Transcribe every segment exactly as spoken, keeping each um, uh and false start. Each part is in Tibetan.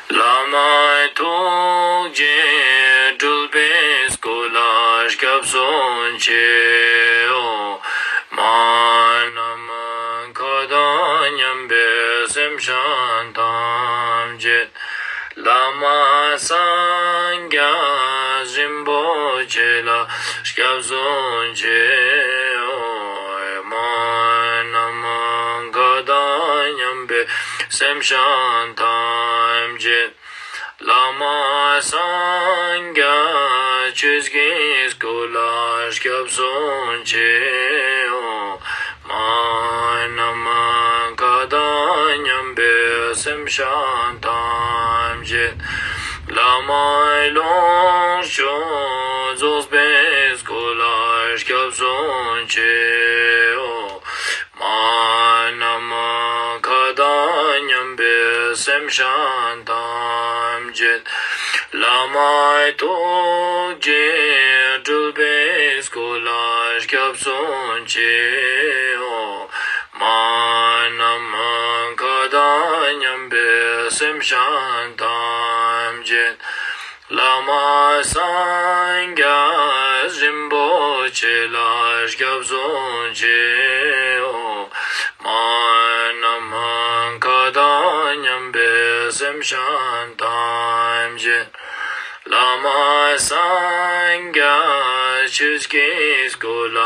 བླ་མ་ཐུགས་རྗེས་སྤྲུལ་པའི་སྐུ་ལ་སྐྱབས་སུ་མཆིའོ། མ་ནམ་མཁའ་དང་མཉམ་པའི་སེམས་ཅན་ཐམས་ཅད། བླ་མ་སངས་རྒྱས་རིན་པོ་ཆེ་ལ་སྐྱབས་སུ་མཆིའོ། མ་ནམ་མཁའ་དང་མཉམ་པའི་སེམས་ཅན་ཐམས་ཅད། བླ་མ་སངས་རྒྱས་ཆོས་ཀྱི་སྐུ་ལ་སྐྱབས་སུ་མཆིའོ། མ་ནམ་མཁའ་དང་མཉམ་པའི་སེམས་ཅན་ཐམས་ཅད། བླ་མ་ལོངས་སྤྱོད་རྫོགས་པའི་སྐུ་ལ་སྐྱབས་སུ་མཆིའོ། མ་ནམ་མཁའ་དང་མཉམ་པའི་སེམས་ཅན་ཐམས་ཅད། བླ་མ་ཐུགས་རྗེས་སྤྲུལ་པའི་སྐུ་ལ་སྐྱབས་སུ་མཆིའོ། མ་ནམ་མཁའ་དང་མཉམ་པའི་སེམས་ཅན་ཐམས་ཅད། བླ་མ་སངས་རྒྱས་རིན་པོ་ཆེ་ལ་སྐྱབས་སུ་མཆིའོ། མ་ནམ་མཁའ་དང་མཉམ་པའི་སེམས་ཅན་ཐམས་ཅད། བླ་མ་སངས་རྒྱས་ཆོས་ཀྱི་སྐུ་ལ་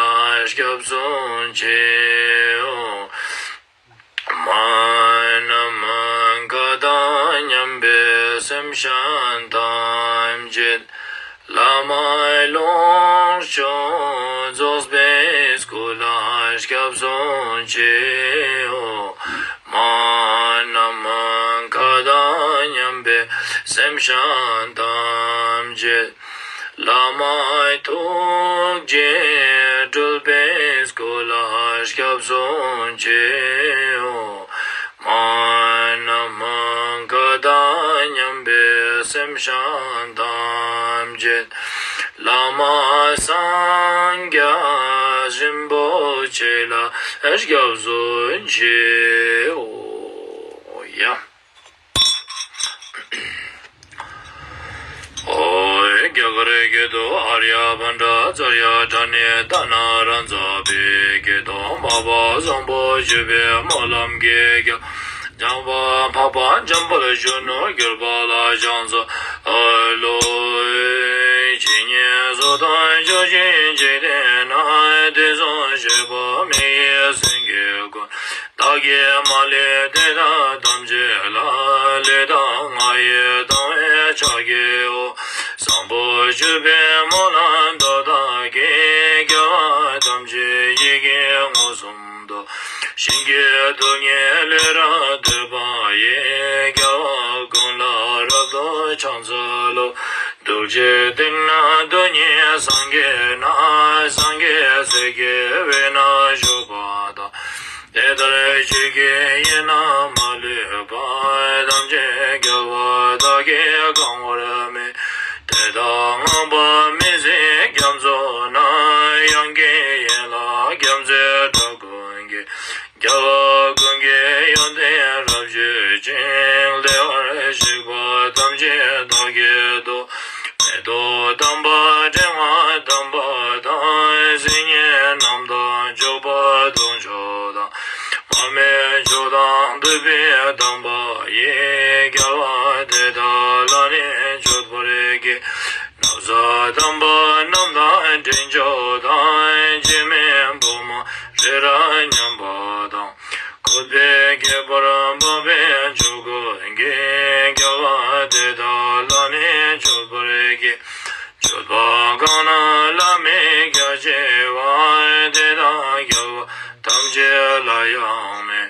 སྐྱབས་སུ་མཆིའོ། མ་ནམ་མཁའ་དང་མཉམ་པའི་སེམས་ཅན་ཐམས་ཅད། བླ་མ་ལོངས་སྤྱོད་རྫོགས་པའི་སྐུ་ལ་སྐྱབས་སུ་མཆིའོ། མ་ནམ་མཁའ་དང་མཉམ་པའི་སེམས་ཅན་ཐམས་ཅད། བླ་མ་ཐུགས་རྗེས་སྤྲུལ་པའི་སྐུ་ལ་སྐྱབས་སུ་མཆིའོ། མ་ནམ་མཁའ་དང་མཉམ་པའི་སེམས་ཅན་ཐམས་ཅད། བླ་མ་སངས་རྒྱས་རིན་པོ་ཆེ་ལ་སྐྱབས་སུ་མཆིའོ། ཡ། ཨོ། རྒྱ་གར་སྐད་དུ། ཨཱརྱ་བྷ་དྲ་ཙརྱ་དྲ་ནི་དྷ་ན་རཱ་ཛ་པའི་སྐད་དུ། མ་པ་བཟང་པོ་སྤྱོད་པའི་སྨོན་ལམ་གྱི་རྒྱལ། སྦྱངས་པ་འཕགས་པ་འཇམ་དཔལ་གཞོན་ནུར་གྱུར་པ་ལ་ཕྱག་འཚལ་ལོ། ཇི་སྙེད་སུ་དང་ཕྱག་ཕྱིན་འཇིག་རྟེན་ན། དུས་གསུམ་གཤེགས་པ་མི་ཡི་སེང་གེ་ཀུན། བདག་གིས་མ་ལུས་དེ་དག་ཐམས་ཅད་ལ། ལུས་དང་ངག་ཡིད་དང་བས་ཕྱག་བགྱིའོ། བཟང་པོ་སྤྱོད་པའི་སྨོན་ལམ་མདོ་དག་གིས། རྒྱལ་བ་ཐམས་ཅད་ཡིད་ཀྱིས་མངོན་སུམ་དུ། བྱིན་གྱིས་རྡུལ་སྙེད་ལུས་རབ་བཏུད་པ་ཡི། རྒྱལ་བ་ཀུན་ལ་རབ་ཏུ་ཕྱག་འཚལ་ལོ། རྡུལ་གཅིག་སྟེང་ན་རྡུལ་སྙེད་སངས་རྒྱས་ན། སངས་རྒྱས་སྲས་ཀྱི་དབུས་ན་བཞུགས་པ་དང་། དེ་ལྟར་ཆོས་ཀྱི་དབྱིངས་རྣམས་མ་ལུས་པ། ཐམས་ཅད་རྒྱལ་བ་དག་གིས་གང་བར་མོས། དེ་དག་བསྔགས་པ་མི་ཟད་རྒྱ་མཚོ་རྣམས། དབྱངས་ཀྱི་ཡན་ལག་རྒྱ་མཚོའི་སྒྲ་ཀུན་གྱིས། རྒྱལ་བ་ཀུན་གྱི་ཡོན་ཏན་རབ་བརྗོད་ཅིང་། བདེ་བར་གཤེགས་པ་ཐམས་ཅད་བདག་གིས་བསྟོད། མེ་ཏོག་དམ་པ་ཕྲེང་བ་དམ་པ་དང་། སིལ་སྙན་རྣམས་དང་མཆོད་པ་དུང་ཆོག་དང་། མར་མེ་མཆོག་དང་བདུག་པའི་དམ་པ་ཡིས། རྒྱལ་བ་དེ་དག་ལ་ནི་མཆོད་པར་བགྱི། ན་བཟའ་དམ་པ་རྣམས་དང་། སྤྲིན་མཆོག་དང་། འཇིགས་མེད་སྤོས་མ་རི་རབ་མཉམ་པ་དང་། བཀོད་པའི་ཁྱད་པར་འཕགས་པའི་མཆོག་ཀུན་གྱིས། རྒྱལ་བ་དེ་དག་ལ་ནི་མཆོད་པར་བགྱི། མཆོད་པ་གང་རྣམས་བླ་མེད་རྒྱ་ཆེ་བ། དེ་དག་རྒྱལ་བ་ཐམས་ཅད་ལ་ཡང་མོས།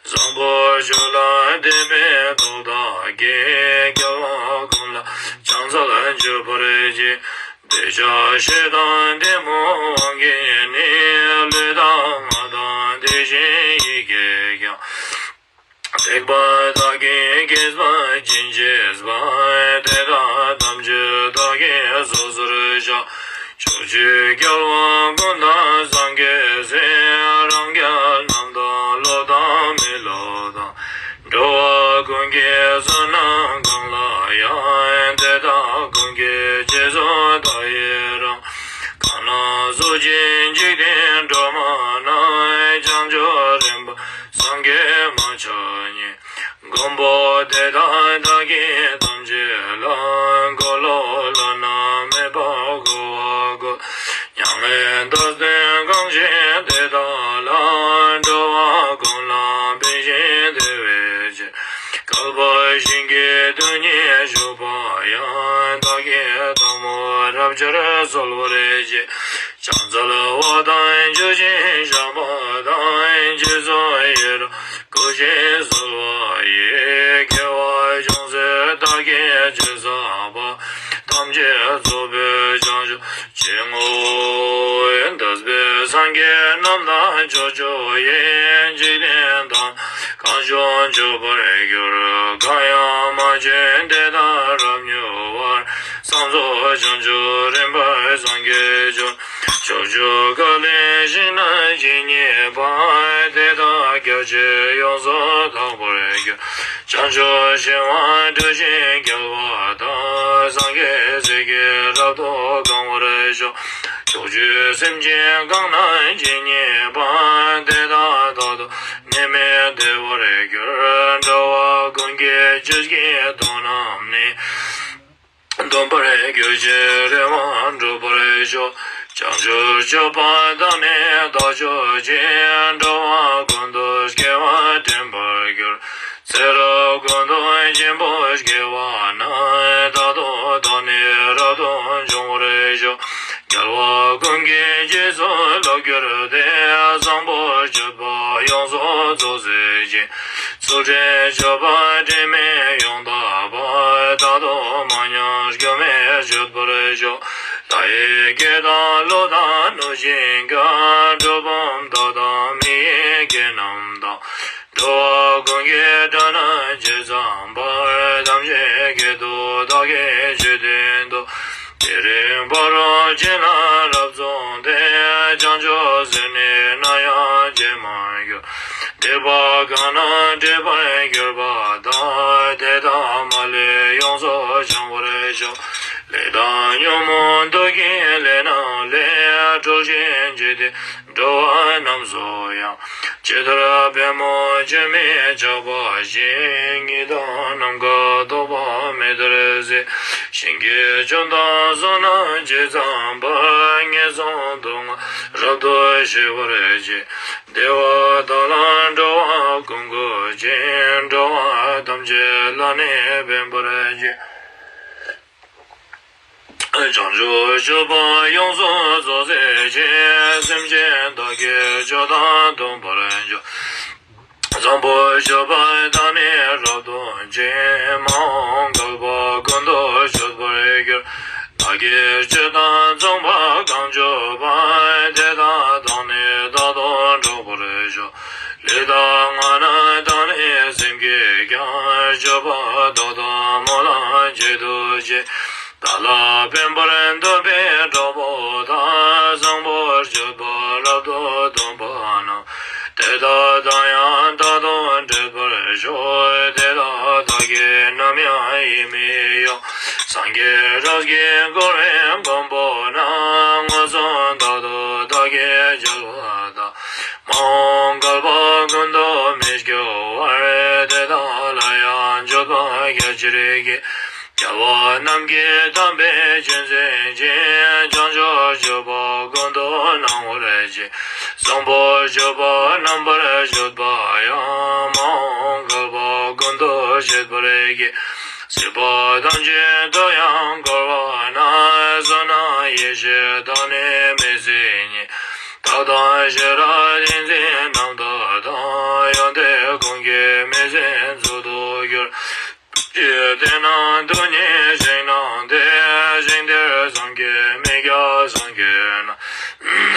བཟང་པོ་སྤྱོད་ལ་དད་པའི་སྟོབས་དག་གིས། རྒྱལ་བ་ཀུན་ལ་ཕྱག་འཚལ་མཆོད་པར་བགྱི། འདོད་ཆགས་ཞེ་སྡང་གཏི་མུག་དབང་གིས་ནི། ལུས་དང་ངག་དང་དེ་བཞིན་ཡིད་ཀྱིས་ཀྱང་། སྡིག་པ་དག་གིས་བགེགས་པ་ཅི་མཆིས་པ། དེ་དག་ཐམས་ཅད་བདག་གིས་སོ་སོར་བཤགས། ཕྱོགས་བཅུའི་རྒྱལ་བ་ཀུན་དང་སངས་རྒྱས་སྲས། རང་རྒྱལ་རྣམས་དང་སློབ་དང་མི་སློབ་དང་། འགྲོ་བ་ཀུན་གྱི་བསོད་ནམས་གང་ལ་ རྫོགས་ཆེན་འཇིག་རྟེན་སྒྲོན་མ་རྣམས། བྱང་ཆུབ་རིམ་པ་སངས་རྒྱས་མ་ཆགས་ཉིད། མགོན་པོ་དེ་དག་བདག་གིས་ཐམས་ཅད་ལ། འཁོར་ལོ་བླ་ན་མེད་པ་བསྐོར་བར་བསྐུལ། མྱ་ངན་འདས་པའི་གང་ཞིག་དེ་དག་ལ། འགྲོ་བ་ཀུན་ལ་ཕན་ཞིང་བདེ་བའི་ཕྱིར། བསྐལ་པ་བཞི་གི་དུས་ནས་བཞུགས་པ་ཡང་། བདག་གིས་ཐལ་མོ་རབ་སྦྱར་གསོལ་བར་བགྱི། ཕྱག་འཚལ་བ་དང་མཆོད་ཅིང་བཤགས་པ་དང་། རྗེས་སུ་ཡི་རང་བསྐུལ་ཞིང་གསོལ་བ་ཡི། དགེ་བ་ཅུང་ཟད་བདག་གིས་ཅི་བསགས་པ། ཐམས་ཅད་རྫོགས་པའི་བྱང་ཆུབ་ཅེས་བསྔོ། འདས་པའི་སངས་རྒྱས་རྣམས་དང་ཕྱོགས་བཅུ་ཡི། འཇིག་རྟེན་དང་གང་བྱུང་མཆོད་པར་གྱུར། གང་ཡང་མ་བྱོན་དེ་དག་རབ་མྱུར་བར། བསམ་རྫོགས་བྱང་ཆུབ་རིམ་པར་སངས་རྒྱས་འབྱུང་། ཕྱོགས་བཅུ་ག་ལའི་ཞིང་རྣམས་ཇི་སྙེད་པ། དེ་དག་རྒྱ་ཆེར་ཡོངས་སུ་དག་པར་གྱུར། བྱང་ཆུབ་ཤིང་དབང་སྤྲུལ་ཞིང་རྒྱལ་བ་དག། སངས་རྒྱས་སྲས་ཀྱིས་རབ་ཏུ་གང་བར་ཤོག། ཕྱོགས་བཅུའི་སེམས་ཅན་གང་རྣམས་ཇི་སྙེད་པ། དེ་དག་རྟག་ཏུ་ནད་མེད་བདེ་བར་འགྱུར། འགྲོ་བ་ཀུན་གྱི་བཅུད་ཀྱི་དོན་རྣམས་ནི། འདོམས་པར་གྱུར་ཅིང་རེ་བ་འགྲུབ་པར་ཤོག། བྱང་ཆུབ་སྤྱོད་པ་དག་ནི་དག་ཕྱོགས་ཀྱི། འགྲོ་བ་ཀུན་ཏུ་སྐྱེ་བ་དྲན་པར་འགྱུར། ཚེ་རབས་ཀུན་ཏུ་སྙིང་པོར་སྐྱེ་བ་ན། རྟག་ཏུ་བདག་ནི་རབ་ཏུ་འབྱུང་བར་ཤོག། རྒྱལ་བ་ཀུན་གྱི་རྗེས་སུ་བསླབ་གྱུར་ཏེ། བཟང་པོ་སྤྱོད་པ་ཡོངས་སུ་རྫོགས་མཛད་ཅིང་། ཚུལ་ཁྲིམས་སྤྱོད་པ་དྲི་མེད་ཡོངས་དག་པ། རྟག་ཏུ་མ་ཉམས་སྐྱོན་མེད་སྤྱོད་པར་ཤོག། ལྷ་ཡི་སྐད་དང་ཀླུ་དང་གནོད་སྦྱིན་ཁྱབ། གྲུལ་བུམ་དག་དང་མི་ཡི་སྐད་རྣམས་དང་། འགྲོ་བ་ཀུན་གྱི་སྒྲ་རྣམས་ཇི་ཙམ་པར། ཐམས་ཅད་སྐད་དུ་བདག་གིས་ཆོས་བསྟན་ཏོ། དེ་རིང་ཕ་རོལ་ཕྱིན་ལ་རབ་བརྩོན་ཏེ། བྱང་ཆུབ་སེམས་ནི་ནམ་ཡང་བརྗེད་མ་གྱུར། དྲེགས་པ་གང་རྣམས་བྲལ་བར་གྱུར་པ་དག། དེ་དག་མ་ལུས་ཡོངས་སུ་བྱང་བར་ཤོག། ལས་དང་ཉོན་མོངས་དུག་གི་ལས་རྣམས་ལས། གྲོལ་ཞིང་འཇིག་རྟེན་འགྲོ་བ་རྣམས་སུ་ཡང་། ཇི་ལྟར་པད་མོ་ཆུ་མིག་ཆགས་པ་བཞིན། ངེས་དང་ནམ་མཁའ་ཐོགས་པ་མེ་ལྟར་བསྲེགས། ཞིང་གི་ཆུ་དང་ཟོག་རྣམས་ཇི་ཙམ་པར། ངན་སོང་སྡུག་བསྔལ་རབ་ཏུ་ཞི་བར་བྱེད། བདེ་བ་དག་ལ་འགྲོ་བ་ཀུན་བཀོད་ཅིང་། འགྲོ་བ་ཐམས་ཅད་ལ་ནི་ཕན་པར་བྱེད། བྱང་ཆུབ་སྤྱོད་པ་ཡོངས་སུ་རྫོགས་མཛད་ཅིང་། སེམས་ཅན་དག་གི་སྤྱོད་དང་མཐུན་པར་འཇུག། བཟང་པོ་སྤྱོད་པ་དག་ནི་རབ་སྟོན་ཅིང་། མ་འོངས་བསྐལ་པ་ཀུན་ཏུ་སྤྱོད་པར་འགྱུར། བདག་གི་སྤྱོད་དང་མཚུངས་པ་གང་སྤྱོད་པ། དེ་དག་དང་ནི་རྟག་ཏུ་འགྲོགས་པར་ཤོག། ལུས་དང་ངག་རྣམས་དང་ནི་སེམས་ཀྱིས་ཀྱང་། སྤྱོད་པ་དག་དང་སྨོན་ལམ་གཅིག་ཏུ་བྱེད། བདག་ལ་ཕན་པར་འདོད་པའི་གྲོགས་པོ་དག། བཟང་པོ་སྤྱོད་པ་རབ་ཏུ་སྟོན་པ་རྣམས། དེ་དག་དང་ཡང་རྟག་ཏུ་འཕྲད་པར་ཤོག། དེ་དག་བདག་གིས་ནམ་ཡང་ཡིད་མི་གཡོ། སངས་རྒྱས་རབ་ཀྱིས་བསྐོར་བའི་མགོན་པོ་རྣམས། མངོན་སུམ་རྟག་ཏུ་བདག་གིས་མཇལ་བ་དང་། མ་འོངས་བསྐལ་པ་ཀུན་ཏུ་མི་སྐྱོ་བར། དེ་དག་ལ་ཡང་མཆོད་པ་རྒྱ་ཆེར་བགྱི། རྒྱལ་བ་རྣམས་ཀྱི་དམ་པའི་ཆོས་འཛིན་ཅིང་། བྱང་ཆུབ་སྤྱོད་པ་ཀུན་ཏུ་སྣང་བར་བྱེད། བཟང་པོ་སྤྱོད་པ་རྣམ་པར་སྤྱོད་པ་ཡང་། མ་འོངས་བསྐལ་པ་ཀུན་ཏུ་སྤྱད་པར་བགྱི། སྲིད་པ་ཐམས་ཅད་དུ་ཡང་བསྐོར་བ་ན། བསོད་ནམས་ཡེ་ཤེས་དང་ནི་མི་ཕྱེད་གཉིས། ཐབས་དང་ཤེས་རབ་ཏིང་འཛིན་རྣམ་དག་དང་། ཡོན་ཏན་ཀུན་གྱི་མིང་སྲིད་མཆོག་ཏུ་གྱུར། ཅི་ཡང་དེ་རྣམས་དུ་ནི་ཞིང་རྣམས་ཏེ། ཞིང་དེར་བསམ་གྱིས་མི་ཁྱབ་སངས་རྒྱས་རྣམས།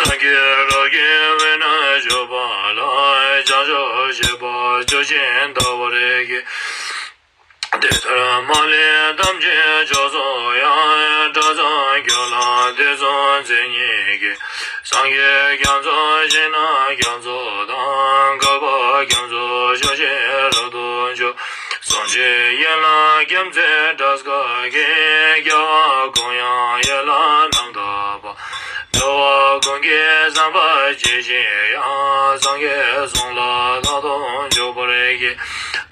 སངས་རྒྱས་རབ་ཀྱིས་འོད་རྣམས་བྱུང་བ་ལ། བྱང་ཆུབ་སྤྱད་པ་སྤྱོད་ཅིང་བལྟ་བར་བགྱི། དེ་ལྟར་མ་ལུས་ཐམས་ཅད་མཆོག་སུ་ཡང་། གྲྭ་ཚང་སྐྱོང་ལམ་དུས་གསུམ་མཚན་ཉིད་ཀྱི། སངས་རྒྱས་རྒྱ་མཚོ་ཞིང་རྣམས་རྒྱ་མཚོ་དང་། བསྐལ་པ་རྒྱ་མཚོ་ཕྱོགས་བཞིར་རབ་ཏུ་འཇུག། གསུང་ཆེན་ཡན་ལག་རྒྱ་མཚོའི་སྒྲ་སྐད་ཀྱིས། རྒྱལ་བ་ཀུན་དབྱངས་ཡན་ལག་རྣམ་དག་པ། འགྲོ་བ་ཀུན་ གི་བསམ་པ་ཇི་བཞིན་ཡང་། སངས་རྒྱས་གསུང་ལ་རྟག་ཏུ་འཇུག་པར་བགྱི།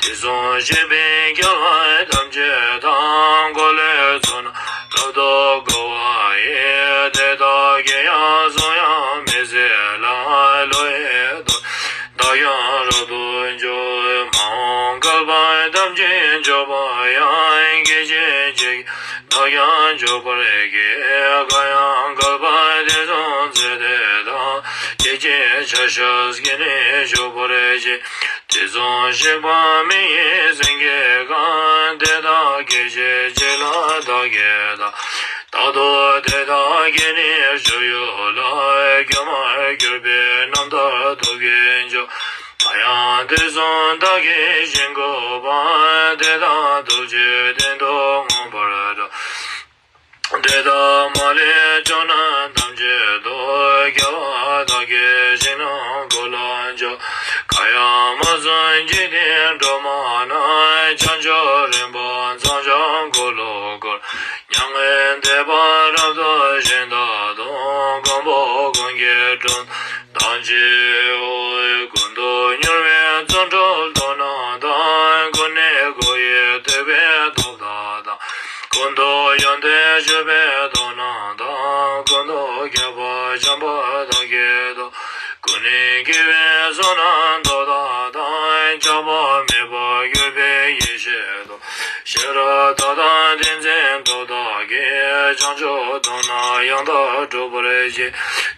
དུས་གསུམ་གཤེགས་པའི་རྒྱལ་བ་ཐམས་ཅད་དང་། འཁོར་ལོའི་ཚོགས་རྣམས་རབ་ཏུ་བསྐོར་བ་ཡི། དེ་དག་གིས་ཀྱང་གསུང་དབྱངས་མི་ཟད་ལ། བློ་ཡི་དོན་བདག་ཀྱང་རབ་ཏུ་འཇུག་མ་འོངས་བསྐལ་པ་ཐམས་ཅད་འཇུག་པ་ཡང་། སྐད་ཅིག་གཅིག་བདག་ཀྱང་འཇུག་པར་བགྱི། གང་ཡང་བསྐལ་པ་དུས་གསུམ་ཚེ་འདི་དང་། སྐད་ཅིག་ཆ་ཤས་ཀྱིས་ནི་འཇུག་པར་བགྱི། དུས་གསུམ་གཤེགས་པ་མི་ཡི་སེང་གེ་གང་། དེ་དག་སྐད་ཅིག་གཅིག་ལ་བདག་གིས་བལྟ། རྟག་ཏུ་དེ་དག་གིས་ནི་སྤྱོད་ཡུལ་ལ། སྐྱོན་མར་གྱུར་པའི་རྣམ་ཐར་སྟོབས་ཀྱིས་འཇུག་མ་ཡང་དུས་གསུམ་བདག་གིས་ཞིང་བཀོད་པ། དེ་དག་ཐུགས་རྗེའི་སྟེང་དུ་མངོན་པར་བཀྲ། དེ་དག་མ་ལུས་ཕྱོགས་རྣམས་ཐམས་ཅད་དུ། རྒྱལ་བ་དག་གིས་ཞིང་རྣམས་ཀུན་ལ་ཕྱོགས། གང་ཡང་མ་གསུངས་འཇིག་རྟེན་སྒྲོན་མ་རྣམས། བྱང་ཆུབ་རིམ་པ་མཚམས་སྦྱར་འཁོར་ལོ་བསྐོར། མྱ་ངན་འདས་པ་རབ་ཏུ་ཞི་ལྟ་དང་། མགོན་པོ་ཀུན་གྱི་སྒྲུབ་ཐམས་ཅད་འོད། ཀུན་ཏུ་མྱུར་བའི་ཚོགས་དྲུག་སྟོབས་རྣམས་དང་། ཀུན་ནས་བསྐོར་ཡི་ཐུབ་པའི་སྟོབས་དག་དང་། ཀུན་ཏུ་ཡོན་ཏན་སྤྱོད་པའི་སྟོབས་རྣམས་དང་། ཀུན་ཏུ་ཁྱབ་པ་འཇམ་དཔལ་དག་གི་སྟོབས། ཀུན་ནས་དགེ་བའི་ཚོགས་རྣམས་སྟོབས་དག་དང་། ཆགས་པ་མེད་པར་གྱུར་པའི་ཡེ་ཤེས་སྟོབས། ཤེས་རབ་མཐའ་དག་ཏིང་འཛིན་སྟོབས་དག་གིས། བྱང་ཆུབ་སྟོབས་རྣམས་ཡང་དག་སྒྲུབ་པར་བྱེད།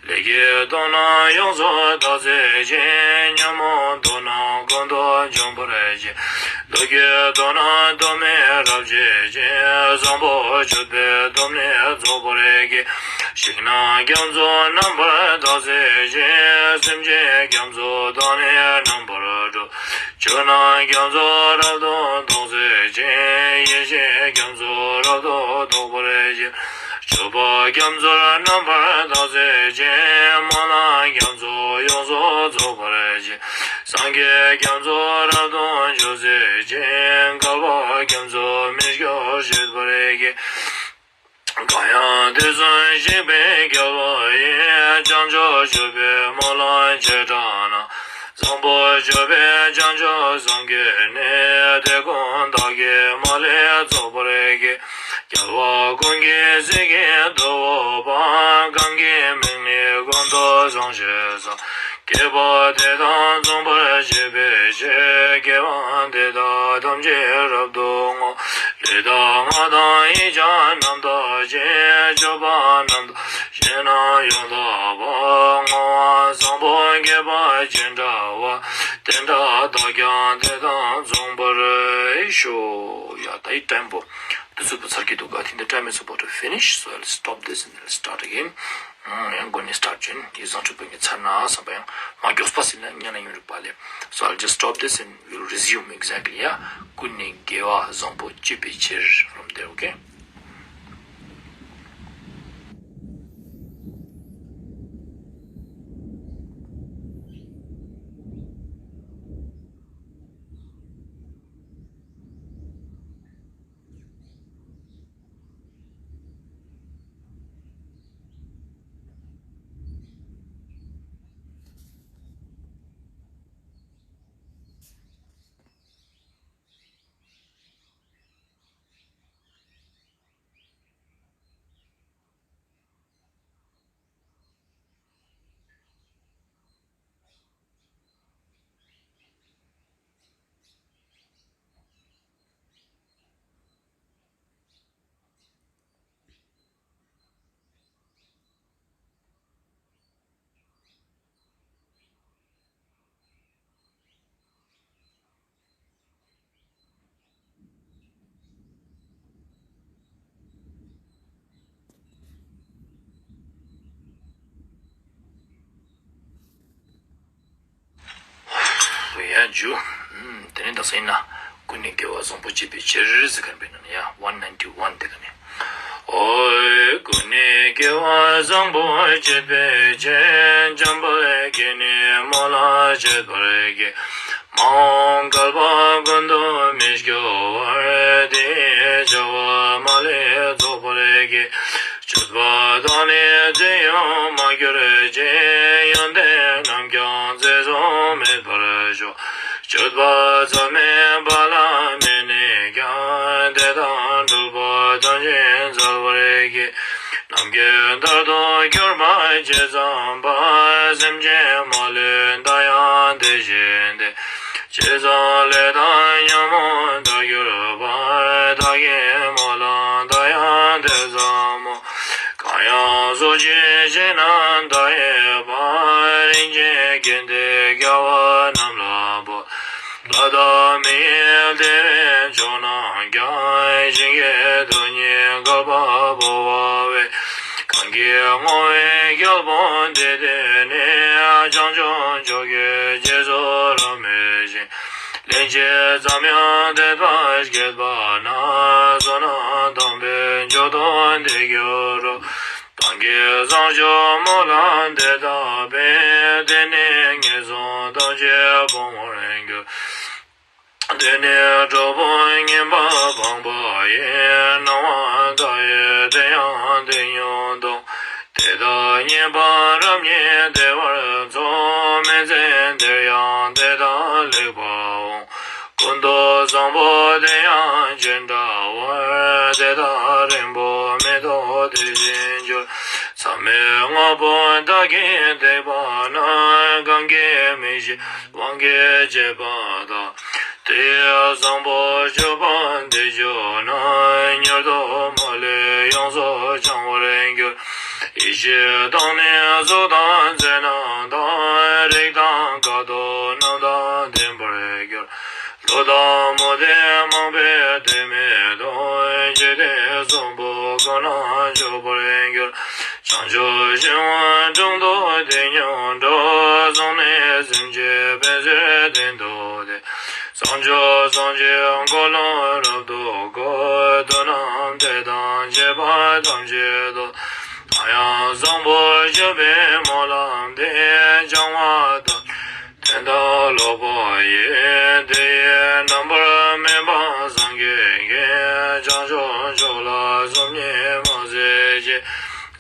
ལས་ཀྱི་སྟོབས་རྣམས་ཡོངས་སུ་དག་མཛད་ཅིང་། ཉོན་མོངས་སྟོབས་རྣམས་ཀུན་ཏུ་འཇོམས་པར་བྱེད། ལུས་ཀྱི་སྟོབས་རྣམས་སྟོབས་མེད་རབ་བྱེད་ཅིང་། བཟང་པོ་སྤྱོད་པའི་སྟོབས་ནི་རྫོགས་པར་བགྱི། ཞིང་རྣམས་རྒྱ་མཚོ་རྣམ་པར་དག་མཛད་ཅིང་། སེམས་ཅན་རྒྱ་མཚོ་དག་ནི་རྣམ་པར་སྒྲོལ། ཆོས་རྣམས་རྒྱ་མཚོ་རབ་ཏུ་རྫོགས་མཛད་ཅིང་། ཡེ་ཤེས་རྒྱ་མཚོ་རབ་ཏུ་རྫོགས་པར་བགྱི། སྤྱོད་པ་རྒྱ་མཚོར་རྣམ་པར་དག་མཛད་ཅིང་། སྨོན་ལམ་རྒྱ་མཚོ་ཡོངས་སུ་རྫོགས་པར་བགྱི། སངས་རྒྱས་རྒྱ་མཚོ་རབ་ཏུ་འཇུག་མཛད་ཅིང་། བསྐལ་པ་རྒྱ་མཚོ་མི་སྐྱོ་བྱེད་པར་བགྱི། གང་ཡང་དུས་གསུམ་གཤེགས་པའི་རྒྱལ་བ་ཡི། བྱང་ཆུབ་སྤྱོད་པའི་སྨོན་ལམ་བྱེ་བྲག་རྣམས། བཟང་པོ་སྤྱོད་པས་བྱང་ཆུབ་སངས་རྒྱས་ནི། དེ་ཀུན་བདག་གིས་མ་ལུས་རྫོགས་པར་བགྱི། རྒྱལ་བ་ཀུན་གྱི་སྲས་ཀྱི་ཐུ་བོ་དཔལ། གང་གི་མིང་ནི་ཀུན་ཏུ་བཟང་ཞེས་བྱ། བསྐལ་པ་དེ་དག་མཚུངས་པར་བྱེད་པའི་ཕྱིར། སྐྱེ་བ་འདི་དག་ཐམས་ཅད་རབ་ཏུ་བསྔོ། ལུས་དང་ངག་དང་ཡིད་ཀྱང་རྣམ་དག་ཅིང་། སྤྱོད་པ་རྣམ་དག་གཞན་རྣམས་ཡང་དག་པ། བསྔོ་བ་བཟང་པོ་བསྐལ་པ་ཅི་འདྲ་བ། དེ་འདྲ་བདག་ཀྱང་དེ་དག་མཚུངས་པར་ཤོག་ཡ་ད་ཡི་ཊེམ་པོ་དུས་ཚོད་པོ་ཚར་གྱི་འདུག་ག་དེ་འདྲ་time is about to finish, so I'll stop this and I'll start again. ཡང་སྒོ་ནས་སི་ཊར་ཊི་བྱོས་ཡིན། ཡིག་བཟང་འཕྲོད་པའི་ངས་ཚར་ན་བསམ་པ་ཡང་མ་མགྱོགས་པ་ཟིན་ན་ཉན་ན་ཡོང་རིག་པ་ལས། So I'll just stop this and we'll resume exactly, yeah. ཀུན་ནས་དགེ་བ་བཟང་པོ་སྤྱད་པའི་ཕྱིར། From there, okay? ཡ་ཇུ། དེ་ནས་ད་ཟེར་ན། ཀུན་ནས་དགེ་བ་བཟང་པོ་སྤྱད་པའི་ཕྱིར་ཟེར་མཁན་པའི་ནང་ནས་ཡ་ཝན་ནའིན་ཊི་ཝན་དེ་ག་ནས། ཨོ། ཀུན་ནས་དགེ་བ་བཟང་པོ་སྤྱད་པའི་ཕྱིར། འཇམ་དཔལ་གྱིས་ནི་སྨོན་ལམ་བྱེད་པར་བགྱི། མ་འོངས་བསྐལ་པ་ཀུན་ཏུ་མི་སྐྱོ་བར། དེ་ཡི་བྱ་བ་མ་ལུས་རྫོགས་པར་བགྱི། སྤྱོད་ པ་དང་ནི་ཚེ་ཡང་མ་གྱུར་ཅིག་ཡོན་ཏན་རྣམས་ཀྱང་ཚེ་བཟུང་མེད་པར་ཤོག་སྤྱོད་པ་ཚད་མེད་པ་ལ་དམིགས་ནས་ཀྱང་། དེ་དག་འགྲུབ་པ་ཐམས་ཅད་འཚལ་བར་བགྱི། ནམ་མཁའི་མཐར་ཐུག་གྱུར་པ་ཇི་ཙམ་པ། སེམས་ཅན་མ་ལུས་མཐའ་ཡང་དེ་བཞིན་ཏེ། ཇི་ཙམ་ལས་དང་ཉོན་མོངས་དག་གྱུར་པ། བདག་གི་སྨོན་ལམ་མཐའ་ཡང་དེ་ཙམ་མོ། གང་ཡང་གཟུགས་ཅན་གཞན་རྣམས་དག་ཡོད་པ། རིན་ཆེན་རྒྱན་དེ་རྒྱལ་བ་རྣམས་ལ་འབུལ། ལྷ་དང་མི་ཡི་བདེ་བའི་མཆོག་རྣམས་ཀྱང་། ཞིང་གི་རྡུལ་སྙེད་བསྐལ་པ་འབབ་པ་བས། གང་གིས་བསྔོ་བའི་རྒྱལ་པོ་འདི་བཏུད་ནས། བྱང་ཆུབ་མཆོག་གི་རྗེས་སུ་རབ་མོས་ཤིང་། སླན་ཆད་ཙམ་ཡང་དད་པ་བསྐྱེད་པ་ན། བསོད་ནམས་དམ་པའི་མཆོག་ཏུ་འདི་འགྱུར་རོ། བདག་གིས་བཟང་སྤྱོད་སྨོན་ལམ་འདི་བཏབ་པས། དེ་ནི་ངན་སོང་ཐམས་ཅད་སྤོང་བར་འགྱུར། དེ་ནས་གྲོགས་པོ་ངན་པ་སྤངས་པ་ཡི། སྣང་བ་མཐའ་ཡས་དེ་ཡང་དེ་ཉིད་དོ། དེ་དག་ཉེས་པ་རབ་ཉིད་བདེ་བར་འཚོ། མི་ཚེ་འདིར་ཡང་དེ་དག་ལེགས་པར་འོང་། ཀུན་ཏུ་བཟང་པོ་དེ་ཡང་ཅི་འདྲ་བར། དེ་དག་རིང་པོ་མི་ཐོགས་དེ་བཞིན་འགྱུར། མཚམས་མེད་དངོས་པོ་བདག་གིས་བཏེགས་པ་ན། གང་གིས་མི་ཤེས་དབང་གིས་བྱས་པ་དག་དེ་ཡི་བཟང་པོ་སྤྱོད་པ་འདི་སྤྱོད་ན། མྱུར་དུ་མ་ལུས་ཡོངས་སུ་བྱང་བར་འགྱུར། ཡེ་ཤེས་དང་ནི་གཟུགས་དང་མཚན་རྣམས་དང་། རེག་དང་དགའ་སྟོན་རྣམས་དང་ལྡན་པར་འགྱུར། བློ་དང་མུ་སྟེགས་མུན་པའི་དུས་མེད་དུ། འཇིག་རྟེན་གསུམ་པོ་ཀུན་ལ་སྤྱོད་པར་འགྱུར། བྱང་ཆུབ་ཤིང་དབང་དྲུང་དུ་དེ་ཉིད་འགྲོ། བཟུང་ནས་སེམས་ཅན་ཕན་ཕྱིར་གཏན་དུ་བདེ། བྱང་ཆུབ་སངས་རྒྱས་འཁོར་ལོ་རབ་ཏུ་བསྐོར། དུས་རྣམས་དེ་དང་བཅས་པ་ཐམས་ཅད་དུ། ཡང་བཟང་པོ་སྤྱོད་པའི་སྨོན་ལམ་འདི། བྱང་བ་དང་དོན་དམ་ལོག་པ་ཡི། དེ་ཡི་རྣམ་པར་སྨིན་པ་སངས་རྒྱས་ཀྱི། བྱང་ཆུབ་མཆོག་ལ་སོམ་ཉི་མ་མཛད་ཅིག་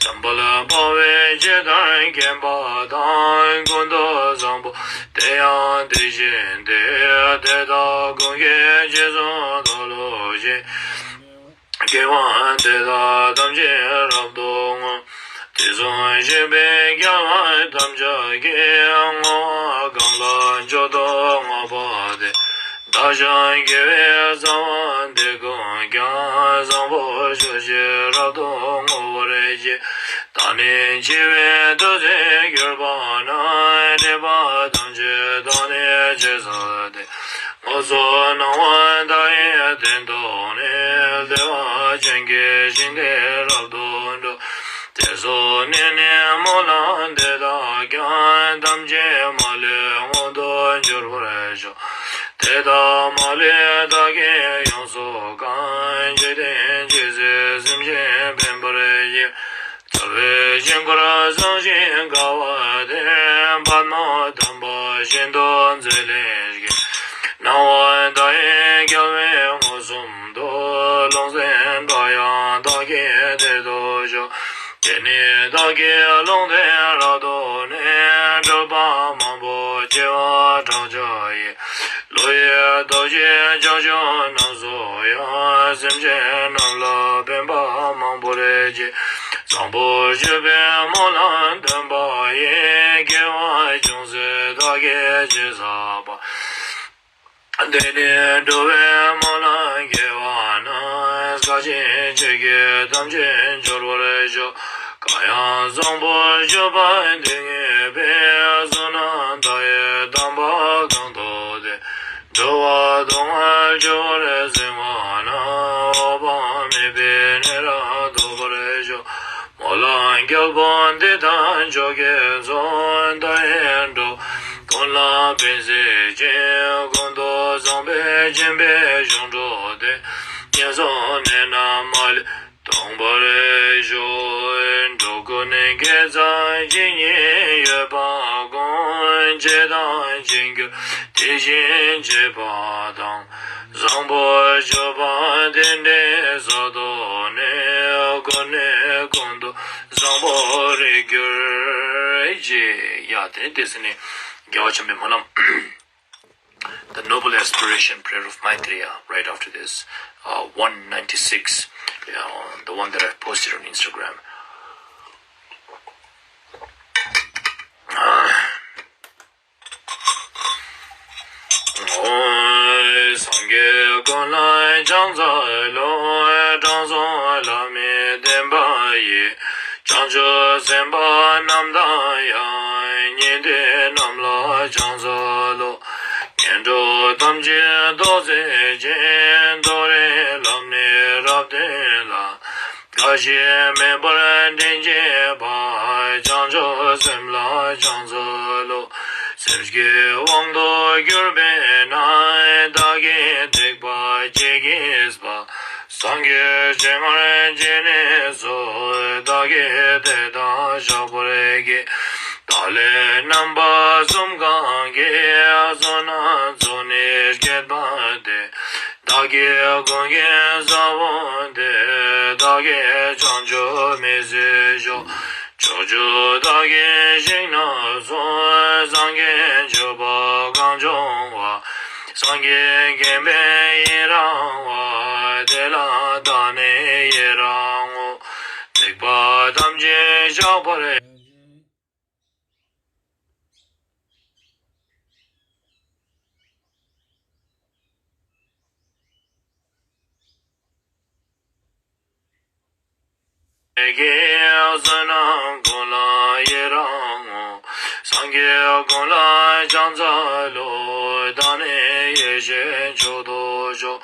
འཛམ་བུ་གླིང་འཕགས་པའི་ཇི་ལྟར་མཁྱེན་པ་དང་། ཀུན་ཏུ་བཟང་པོ་དེ་ཡང་དེ་བཞིན་ཏེ། དེ་དག་ཀུན་གྱི་རྗེས་སུ་བདག་སློབ་ཅིང་། དགེ་བ་འདི་དག་ཐམས་ཅད་རབ་ཏུ་བསྔོ། དུས་གསུམ་གཤེགས་པའི་རྒྱལ་བ་ཐམས་ཅད་ཀྱིས། བསྔོ་བ་གང་ལ་མཆོག་ཏུ་བསྔགས་པ་དེས། བདག་ཀྱང་དགེ་བའི་རྩ་བ་འདི་ཀུན་ཀྱང་། བཟང་པོ་སྤྱོད་ཕྱིར་རབ་ཏུ་བསྔོ་བར་བགྱི། བདག་ནི་འཆི་བའི་དུས་ཚོད་གྱུར་པ་ན། སྒྲིབ་པ་ཐམས་ཅད་དག་ནི་ཇི་སྲིད་དེ། སྔོ་སོགས་སྣང་བ་མཐའ་ཡས་སྟེང་དུ་ནི། བདེ་བ་ཅན་གྱི་ཞིང་དེར་རབ་ཏུ་འགྲོ། དེ་སོགས་ནས་ནི་སྨོན་ལམ་འདི་དག་ཀྱང་། ཐམས་ཅད་མ་ལུས་མངོན་དུ་འགྱུར་བར་ཤོག་དེ་དག་མ་ལུས་བདག་གིས་ཡོངས་སུ་གང་། འཇིག་རྟེན་ཇི་སྲིད་སེམས་ཅན་ཕན་པར་བགྱི། རྩ་བའི་དཀྱིལ་འཁོར་བཟང་ཞིང་དགའ་བ་དེར། པདྨོ་དམ་པ་ཤིན་ཏུ་མཛེས་ལེགས་བཞད། སྣང་བ་མཐའ་ཡས་རྒྱལ་བའི་མངོན་སུམ་དུ། ལུང་བསྟན་འདྲ་ཡང་བདག་གི་དེར་ཐོབ་ཤོག་དེ་ནས་བདག་གིས་ལུང་བསྟན་རབ་ཏུ་ནི། སྒྲུབ་པ་མང་པོ་བགྱི་བ་བགྲང་བྱ་ཡི། བློ་ཡི་སྟོབས་ཀྱིས་བྱང་ཆུབ་རྣམས་སུ་ཡང་། སེམས་ཅན་རྣམས་ལ་ཕན་པ་མང་པོར་བགྱི། བཟང་པོ་སྤྱོད་པའི་སྨོན་ལམ་འདོན་པ་ཡིས། དགེ་བ་ཅུང་ཟད་བདག་གིས་ཅི་བསགས་པ། དེ་ནི་འགྲོ་བའི་སྨོན་ལམ་དགེ་བ་རྣམས། བསགས་ཤིང་བགྱིས་ཀྱིས་ཐམས་ཅད་འབྱོར་བར་ཤོག་གང་ཡང་བཟང་པོ་སྤྱོད་པ་འདི་ཉིད་པའི། བསོད་ནམས་མཐའ་ཡས་དམ་པ་གང་དུ་བསྟེན། འགྲོ་བ་སྡུག་བསྔལ་སྤྱོད་པར་གཟིགས་པ་ན། འོད་དཔག་མེད་པའི་གནས་རབ་ཐོབ་པར་ཤོག་སྨོན་ལམ་རྒྱལ་པོ་འདི་དག་མཆོག་གི་མཚོན། མཐའ་ཡས་འགྲོ་ཀུན་ལ་ཕན་མཛད་ཅིང་། ཀུན་ཏུ་བཟང་པོས་བྱིན་པའི་གཞུང་གྲུབ་སྟེ། ངན་སོང་གནས་རྣམས་མ་ལུས་སྟོངས་པར་ཤོག་འགྲོ་ཀུན་དགེ་རྩ་ཇི་སྙེད་ཡོད་པ་ཀུན། བྱས་དང་བྱེད་འགྱུར་དེ་བཞིན་བྱེད་པ་དང་། བཟང་པོ་སྤྱོད་པ་དེ་འདྲའི་ས་ཐོབ་ནས། ཀུན་ནས་ཀུན་ཏུ་ གྱུར་ཅིག་ཡ། དེ་ནས་དེ་ཟིན་ནས་རྒྱལ་བ་བྱམས་པའི་སྨོན་ལམ། The Noble Aspiration Prayer of Maitreya, right after this, uh, one ninety-six, you know, the one that I've posted on Instagram. སངས་རྒྱས་ཀུན་ལ་ཕྱག་འཚལ་ལོ། དྲང་སྲོང་བླ་མའི་བསྟན་པ་ཡི། བྱང་ཆུབ་སེམས་དཔའ་རྣམས་དང་ཡང་། ཉན་ཐོས་རྣམས་ལ་ཕྱག་འཚལ་ལོ། ངན་འགྲོ་ཐམས་ཅད་དོར་མཛད་ཅིང་། མཐོ་རིས་ལམ་ནས་རབ་བསྟན་ལ། བཀའ་ཞིག་མེད་པར་དྲིན་ཆེན་པ། བྱང་ཆུབ་སེམས་ལ་ཕྱག་འཚལ་ལོ། སེམས་བསྐྱེད་དབང་དུ་གྱུར་པས་ན། བདག་གིས་ཐེག་པ་ཇི་སྙེད་པ། སངས་རྒྱས་སྤྱན་སྔར་ཇི་སྙེད་སུ། བདག་གིས་དེ་དག་བཤགས་པར་བགྱི། བདག་ལས་རྣམ་པ་གསུམ་གང་གིས། བསོད་ནམས་ཚོགས་ནི་བསྐྱེད་པ་དེ། བདག་གིས་ཀུན་གྱི་ས་བོན་དེ། བདག་གིས་བྱང་ཆུབ་མི་ཟད་ཤོག། ཕྱོགས་བཅུ་དག་གི་ཞིང་རྣམས་སུ། སངས་རྒྱས་སྤྱོད་པ་གང་བྱུང་བ། སངས་རྒྱས་མཁྱེན་པས་ཡི་རང་བ། དེ་ལ་བདག་ནི་ཡི་རང་ངོ་། ཐེག་པ་ཐམས་ཅད་བཤགས་པར། བསོད་ནམས་ཀུན་ལ་ཡི་རང་ངོ་། སངས་རྒྱས་ཀུན་ལ་ཕྱག་འཚལ་ལོ། བདག་ནི་ཡེ་ཤེས་མཆོག་ཏུ་ཤོག།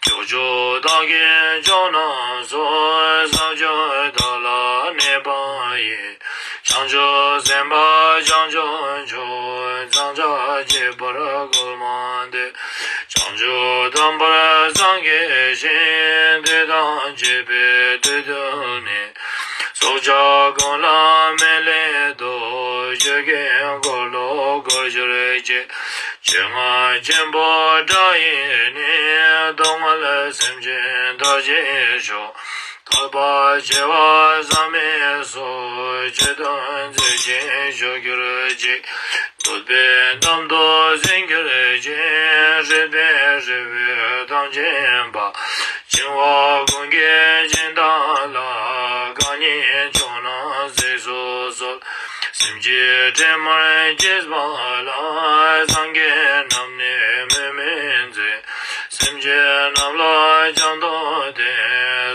ཕྱོགས་བཅུ་དག་གི་ཕྱོགས་རྣམས་སུ། ས་བཅུ་དག་ལ་གནས་པ་ཡི། བྱང་ཆུབ་སེམས་དཔའ་བྱང་ཆུབ་མཆོག། མཚམས་བཅད་བྱེད་པར་གུས་པ་འདི། བྱང་ཆུབ་དམ་པར་སངས་རྒྱས་ཤིང་། དུས་དང་བཅས་པའི་དུས་གདུལ་ནས། སྲོག་ཆགས་ཀུན་ལ་མི་ལུས་དོ། ཆོས་ཀྱི་འཁོར་ལོ་བསྐོར་གྱུར་ཅིག། ཆོས་རྔ་ཆེན་པོ་སྒྲ་ཡིས་ནི། སྡུག་བསྔལ་སེམས་ཅན་ཐར་བྱེད་ཤོག། ཐར་པ་བྱེ་བ་ཟག་མེད་སོགས། མཆོད་དོན་མཛད་ཅིང་བཞུགས་གྱུར་ཅིག། འདོད་པའི་གཏམ་དུ་ཟིན་གྱུར་ཅིང་། སྲིད་པའི་རི་བོའི་གཏམས་ཆེན་པ། འཆིང་བ་ཀུན་གྱི་སྦྱིན་བདག་ལ། གང་ཉིད་མཆོག་རྣམས་གཟིགས་སུ་གསོལ། སེམས་ཅན་བྲན་མར་གྱུར་པ་ལ། སངས་རྒྱས་རྣམས་ནི་སྨོད་མི་མཛད། སེམས་ཅན་རྣམས་ལ་བྱམས་དང་ལྡན།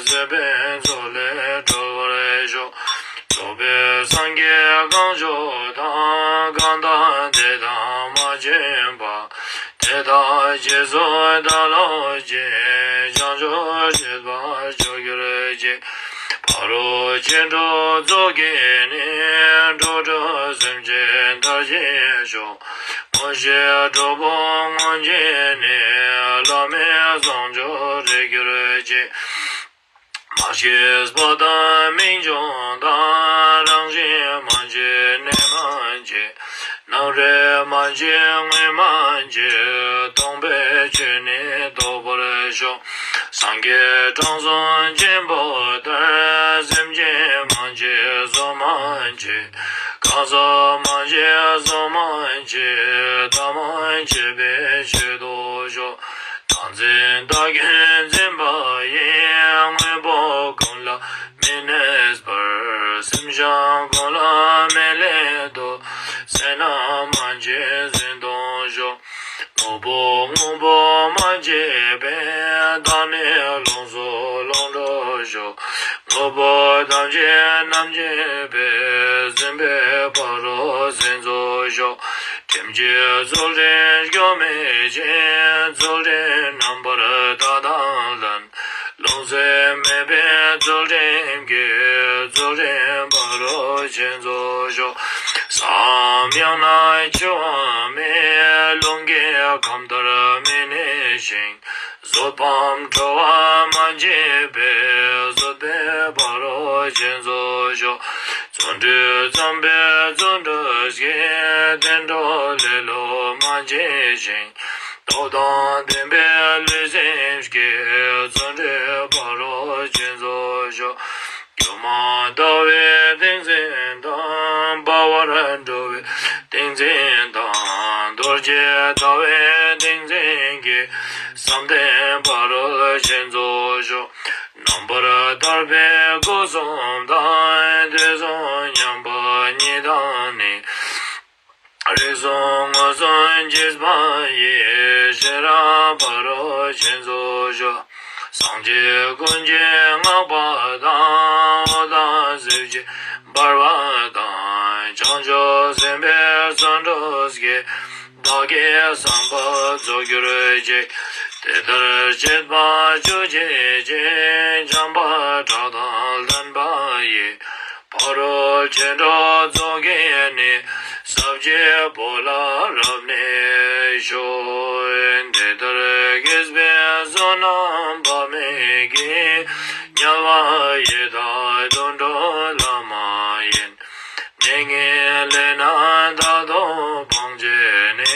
བཟོད་པའི་མཚོ་ལས་སྒྲོལ་བར་ཤོག། རྫོགས་པའི་སངས་རྒྱས་གང་བྱོན་དང་། གང་དག་དེ་དག་མ་བྱོན་པ། དེ་དག་རྗེས་སུ་བདག་སློབ་ཅིང་། བྱང་ཆུབ་སྤྱོད་པ་སྤྱོད་གྱུར་ཅིག། ཕ་རོལ་ཕྱིན་དྲུག་རྫོགས་བགྱིས་ནས། འགྲོ་དྲུག་སེམས་ཅན་ཐར་བྱེད་ཤོག། མངོན་ཤེས་གྲོགས་པོ་མངོན་བརྒྱུད་ནས། བླ་མེད་བྱང་ཆུབ་རེག་གྱུར་ཅིག། མ་སྐྱེས་པ་དང་རྨད་བྱུང་དང་། རང་བཞིན་མ་སྐྱེས་གནས་མ་སྐྱེས། རྣམ་རིག་མ་སྐྱེས་དངོས་མ་སྐྱེས། སྟོང་པའི་ཆོས་ནི་རྟོགས་པར་ཤོག། སངས་རྒྱས་དྲང་སྲོང་ཆེན་པོ་ལྟར། སེམས་ཅན་མ་སྐྱེས་བཟོ་མ་སྐྱེས། གང་བཟོ་མ་སྐྱེས་བཟོ་མ་སྐྱེས། བདག་མ་སྐྱེས་པའི་ཆོས་རྟོགས་ཤོག། བདག་འཛིན་བདག་གིས་འཛིན་པ་ཡི། དངོས་པོ་ཀུན་ལ་མི་གནས་པར། སེམས་ཅན་ཀུན་ལ་མི་ལུས་དོ། སེར་སྣ་མ་སྐྱེས་གཟི་མདངས་ཤོག། དངོས་པོ་དངོས་པོ་མ་སྐྱེས་པས། བདག་ནི་ལོངས་སུ་ལོངས་སྤྲོ་ཤོག། དངོས་པོ་ཐམས་ཅད་རྣམ་སྐྱེས་པས། ཟིན་པའི་ཕ་རོལ་ཟིན་རྫོགས་ཤོག། ཁྲིམས་ཀྱི་ཚུལ་ཁྲིམས་སྐྱོན་མེད་ཅིང་། ཚུལ་ཁྲིམས་རྣམ་པར་དག་དང་ལྡན། ལོངས་སྤྱོད་མེད་པའི་ཚུལ་ཁྲིམས་ཀྱིས། ཚུལ་ཁྲིམས་ཕ་རོལ་ཕྱིན་རྫོགས་ཤོག། ས་འམ་ཡང་ན་ཆུ་འམ་མེ། རླུང་གི་ཁམས་ལྟར་མི་གནས་ཤིང་། གཟུགས་ཕམ་ཁྲོ་བ་མ་སྐྱེས་པས། གཟུགས་པའི་ཕ་རོལ་ཕྱིན་རྫོགས་ཤོག། བརྩོན་འགྲུས་བརྩམས་པའི་བརྩོན་འགྲུས་ཀྱིས། བདེ་འགྲོ་ལེ་ལོ་མ་སྐྱེས་ཤིང་། སྟོབས་དང་ལྡན་པའི་ལུས་སེམས་ཀྱིས། བརྩོན་འགྲུས་ཕ་རོལ་ཕྱིན་རྫོགས་ཤོག། སྒྱུ་མ་ལྟ་བུའི་ཏིང་འཛིན་དང་། འཛིན་དང་། རྡོ་རྗེ་ཟླ་བའི་ཏིང་འཛིན་གྱིས། བསམ་གཏན་ཕ་རོལ་ཕྱིན་རྫོགས་ཤོག། རྣམ་པར་ཐར་པའི་སྒོ་གསུམ་དང་། དུས་གསུམ་མཉམ་པ་ཉིད་དང་ནི། རིགས་གསུམ་མངོན་སུམ་འཇིགས་པ་ཡི། ཤེས་རབ་ཕ་རོལ་ཕྱིན་རྫོགས་ཤོག། སངས་རྒྱས་ཀུན་གྱིས་བསྔགས་པ་དང་། འོད་དང་ཟེར་བརྗིད་འབར་བ་དང་། བྱང་ཆུབ་སེམས་དཔའི་བརྩོན་འགྲུས་ཀྱིས། བདག་གི་བསམ་པ་རྫོགས་གྱུར་ཅིག། དེ་ལྟར་བྱེད་པ་བཅུ་གཅིག་གིས། འཇམ་དཔལ་གྲགས་དང་ལྡན་པ་ཡི། ཕ་རོལ་ཕྱིན་དྲུག་རྫོགས་བགྱིས་ནས། ཟབ་ཆོས་པོ་ལ་རབ་གནས་ཤོག། དེ་ལྟར་དགེ་བའི་བསོད་ནམས་དཔག་མེད་ཀྱིས། དམྱལ་བ་ཡི་དྭགས་དུད་འགྲོ་ལ་མ་ཡིན། གནས་ངན་ལས་སྣ་ཚོགས་སྤངས་བྱས་ནས།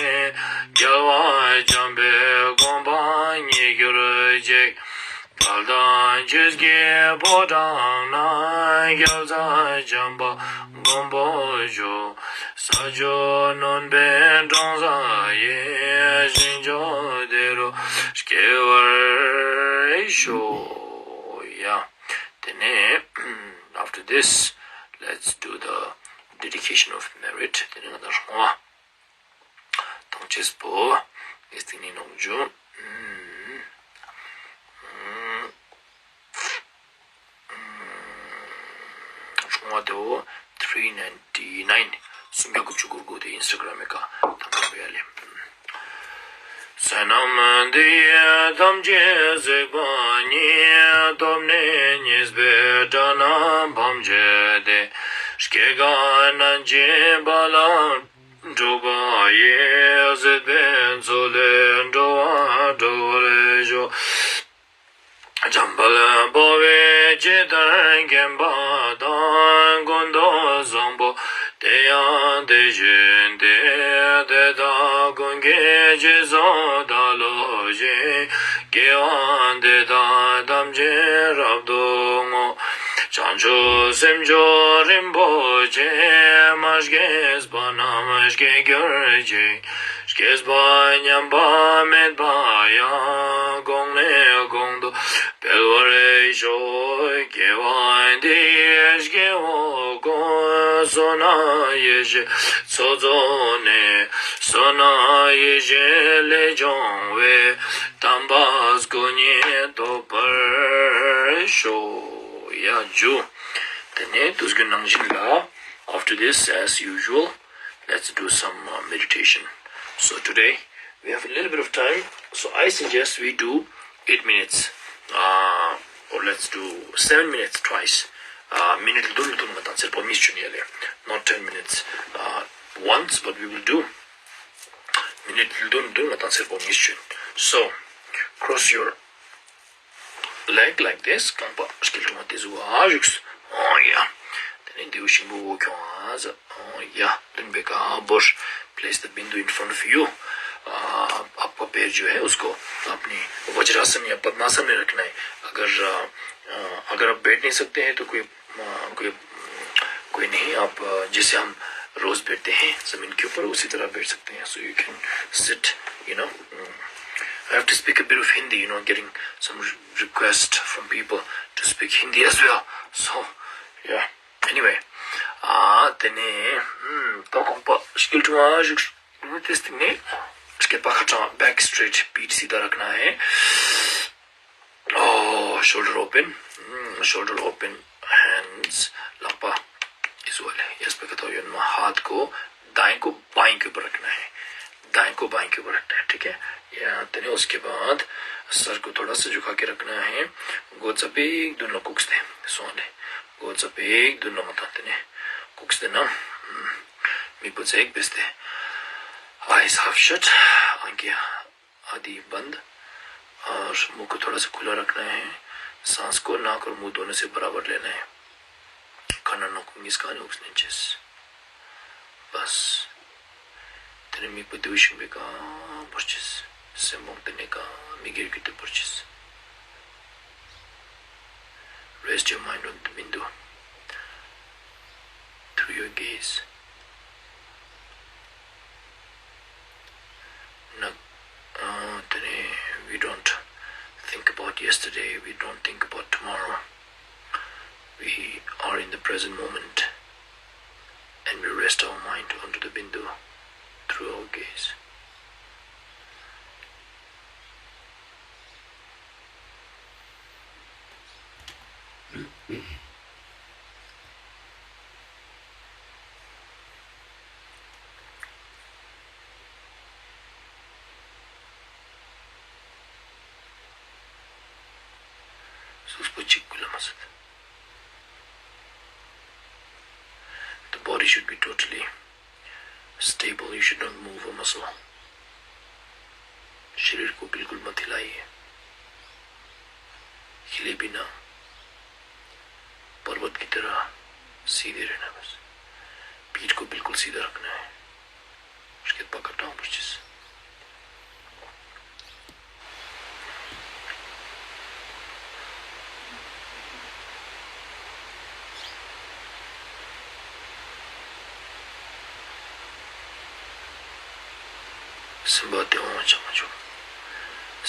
རྒྱལ་བ་བྱམས་པའི་གོ་འཕང་བརྙེས་གྱུར་ཅིག། དཔལ་དང་ཆོས་ཀྱི་ཕོ་བྲང་ན། རྒྱལ་སྲས་བྱམས་པ་མགོན་པོ་མཆོག། ས་ཕྱོགས་ནོན་པའི་འབྲོང་བཟའ་ཡི། ཞིང་མཆོག་དེ་རུ་སྐྱེ་བར་ཤོག། ཡ། དེ་ནས་after this, let's do the dedication of merit. དེ་ནས་ང་ཚོ་བསྔོ་བ་གཏོང་ཅེས་པོ། ངས་སྟེང་ནས་ནོངས་འཇུ། བསྔོ་བ་དེ་བོ་three ninety nine། སུམ་བརྒྱ་དགུ་བཅུ་གོ་དགུ་དེ་ཨིན་སི་ཊ་གྷ་རམ་གི་ཁ་དང་པོ་ཡ་ལེ། བསོད་ནམས་འདི་ཡིས་ཐམས་ཅད་གཟིགས་པ་ཉིད། ཐོབ་ནས་ཉེས་པའི་དགྲ་རྣམས་ཕམ་བྱས་ཏེ། སྐྱེ་རྒ་ན་འཆིའི་རྦ་རླབས་འཁྲུགས་པ་ཡི། སྲིད་པའི་མཚོ་ལས་འགྲོ་བ་སྒྲོལ་བར་ཤོག། འཇམ་དཔལ་དཔའ་བོས་ཇི་ལྟར་མཁྱེན་པ་དང་། ཀུན་ཏུ་བཟང་པོ་དེ་ཡང་དེ་བཞིན་ཏེ། དེ་དག་ཀུན་གྱི་རྗེས་སུ་བདག་སློབ་ཅིང་། དགེ་བ་འདི་དག་ཐམས་ཅད་རབ་ཏུ་བསྔོ། བྱང་ཆུབ་སེམས་མཆོག་རིན་པོ་ཆེ། མ་སྐྱེས་པ་རྣམས་སྐྱེ་གྱུར་ཅིག། སྐྱེས་པ་ཉམས་པ་མེད་པ་ཡང་། གོང་ནས་གོང་དུ་འཕེལ་བར་ཤོག། དགེ་བ་འདི་ཡིས་སྐྱེ་བོ་ཀུན། བསོད་ནམས་ཡེ་ཤེས་ཚོགས་རྫོགས་ནས། བསོད་ནམས་ཡེ་ཤེས་ལས་བྱུང་བའི། དམ་པ་སྐུ་གཉིས་ཐོབ་པར་ཤོག། ཡ་ཇུ། དེ་ནས་དུས་རྒྱུན་ནང་བཞིན་ལ། After this, as usual, let's do some uh, meditation. So today we have a little bit of time, so I suggest we do eight minutes, uh, or let's do seven minutes twice. Uh, minute བདུན་བདུན་ང་དང་སེར་པོ་མིས་ཆུན་ཡ་ལེ། Not ten minutes uh, once, but we will do minute བདུན་བདུན་ང་དང་སེར་པོ་མིས་ཆུན། So, cross your leg like this. རྐང་པ་སྐྱིལ་ཀྲུང་བ་དེ་ཟུག་ཨ་བཞུགས། ཨོ་ཡ། དེ་ནས་མདེའུ་ཤིང་བུ་འོ་ཁྱོང་ཨ་ཟ། ཨོ་ཡ། ལུན་པའི་ཀ་བོར། Place the bindu in front of you. आ, आपका पैर जो है उसको अपनी वज्रासन या पद्मासन में रखना है। अगर अगर आप बैठ नहीं सकते हैं तो कोई कोई कोई नहीं, आप जैसे हम रोज बैठते हैं जमीन के ऊपर, उसी तरह बैठ सकते हैं। So you can sit, you know. I have to speak a bit of Hindi, you know, getting some request from people to speak Hindi as well. So, yeah. Anyway, ཨ་དེ་ནས་ད་རྐང་པ་སྐྱིལ་ཀྲུང་ཨ་བཞུགས། དེ་སྟེང་ནས་སྐེད་པ་ཁ་སྐྲངས། Back straight, feet सीधा रखना है. Oh, shoulder open. Mm, shoulder open. Hands. ལག་པ་ཨི་ཟུག་ལ་གཡས་པའི་ཁ་ཐོག་གཡོན་མ། हाथ को दाएं को बाएं के ऊपर रखना है. दाएं को बाएं के ऊपर रखना है, ठीक है? या, तने उसके बाद सर को थोड़ा सा झुका के रखना है. गोचा पे एक दोनों कुक्स दे. सोने. गोचा पे एक दोनों मत आते ने. कुक्स देना. हम्म. मी को एक बेस दे. Eyes half shut. आंखें आधी बंद और मुंह को थोड़ा सा खुला रखना है. सांस को नाक और मुंह दोनों से बराबर लेना है. खाना नोक मिस का नोक स्नेचेस. बस. तेरे मी पदवी शुंबे का परचेस. सेमोंग तेने का मिगिर किते purchase. Rest your mind on the window. Through your gaze. We don't think about yesterday, we don't think about tomorrow. We are in the present moment and we rest our mind onto the bindu through our gaze. སོ་སོ་གཅིག་པུ་ལ་མ་ཟད། The body should be totally stable, you should not move a muscle. शरीर को बिल्कुल मत हिलाइए। हिले बिना पर्वत की तरह सीधे रहना बस। पीठ को बिल्कुल सीधा रखना है। उसके पकड़ टांग पुछिस। སེམས་པ་དེ་འོང་ཆ་མ་བྱུང་།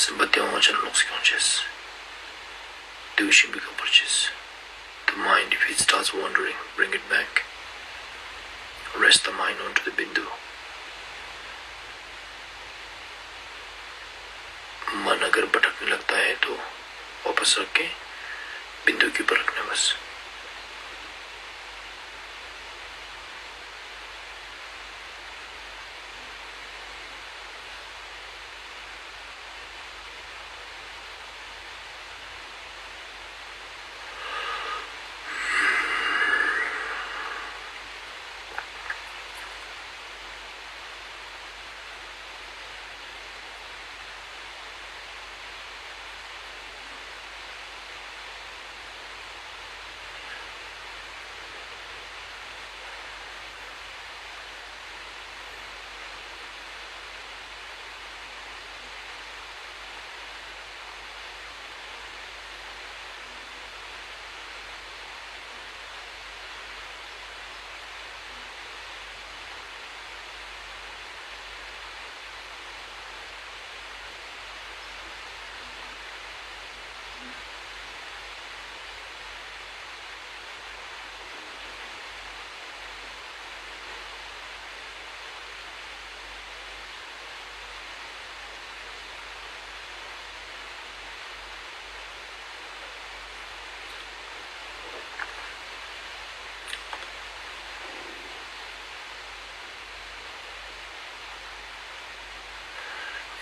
སེམས་པ་དེ་འོང་ཆ་ལོགས་སུ་སྐྱོང་ཆེས། དུག་ཤིང་པའི་ཁ་པར་ཆེས། The mind, if it starts wandering, bring it back. Rest the mind onto the bindu. मन अगर भटकने लगता है तो वापस रख के बिंदु के ऊपर रखना बस।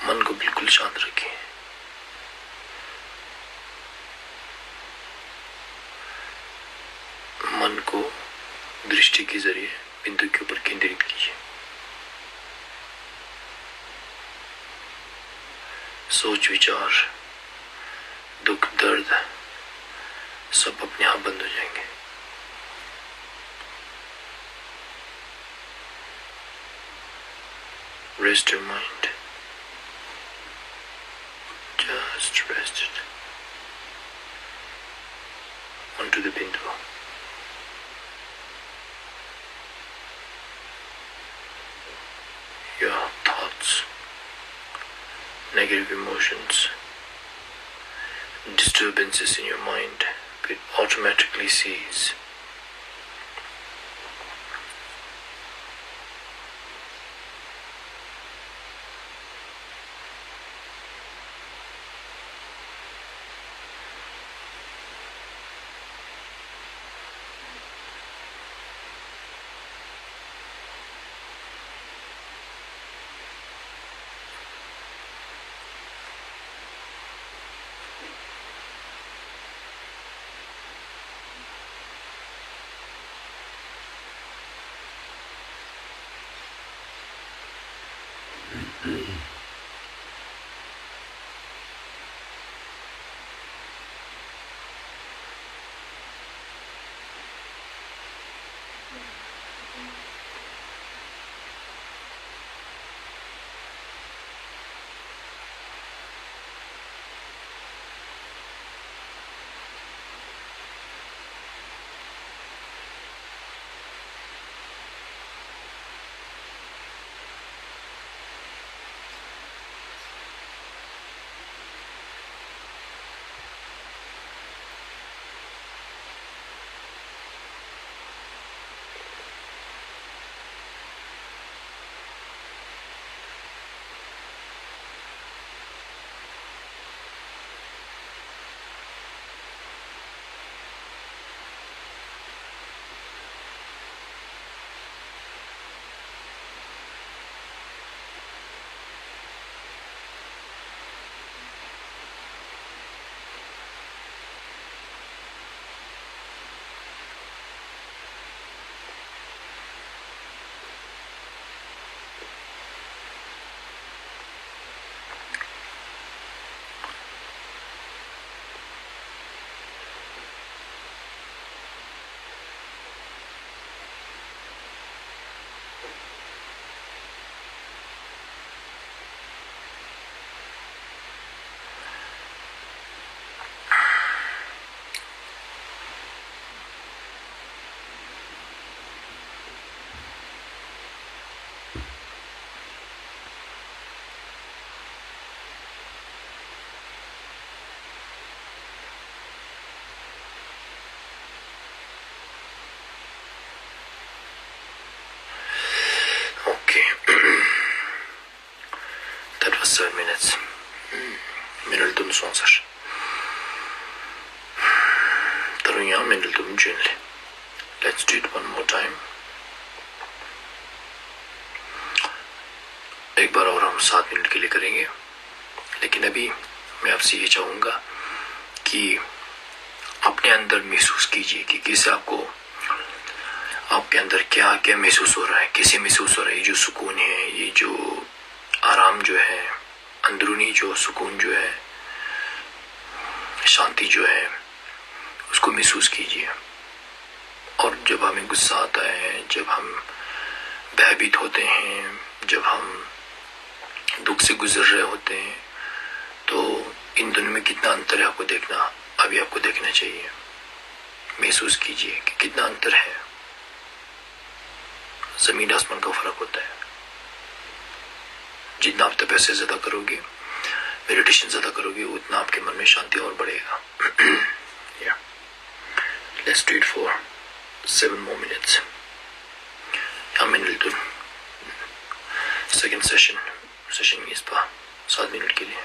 मन को बिल्कुल शांत रखें। मन को दृष्टि के जरिए बिंदु के ऊपर केंद्रित कीजिए। सोच विचार, दुख दर्द सब अपने आप बंद हो जाएंगे। Rest your mind. Just rest it onto the bindu. Your thoughts, negative emotions, disturbances in your mind, it automatically cease. མི་རལ་དུམ་སོང་ཚར། ད་རུང་ཡང་མི་རལ་དུམ་རྒྱུན་ལས། Let's do it one more time. एक बार और हम सात मिनट के लिए करेंगे। लेकिन अभी मैं आपसे ये चाहूँगा कि अपने अंदर महसूस कीजिए कि कैसे आपको, आपके अंदर क्या क्या महसूस हो रहा है, कैसे महसूस हो रहा है। ये जो सुकून है, ये जो आराम जो है, अंदरूनी जो सुकून जो है, शांति जो है, उसको महसूस कीजिए। और जब हमें गुस्सा आता है, जब हम भयभीत होते हैं, जब हम दुख से गुजर रहे होते हैं, तो इन दोनों में कितना अंतर है, आपको देखना, अभी आपको देखना चाहिए। महसूस कीजिए कि कितना अंतर है। ज़मीन आसमान का फ़र्क होता है। जितना आप तपस्या ज़्यादा करोगे, मेडिटेशन ज़्यादा करोगे, उतना आपके मन में शांति और बढ़ेगा। Yeah. Let's do it for seven more minutes. Second session. Session is pa सात मिनट के लिए।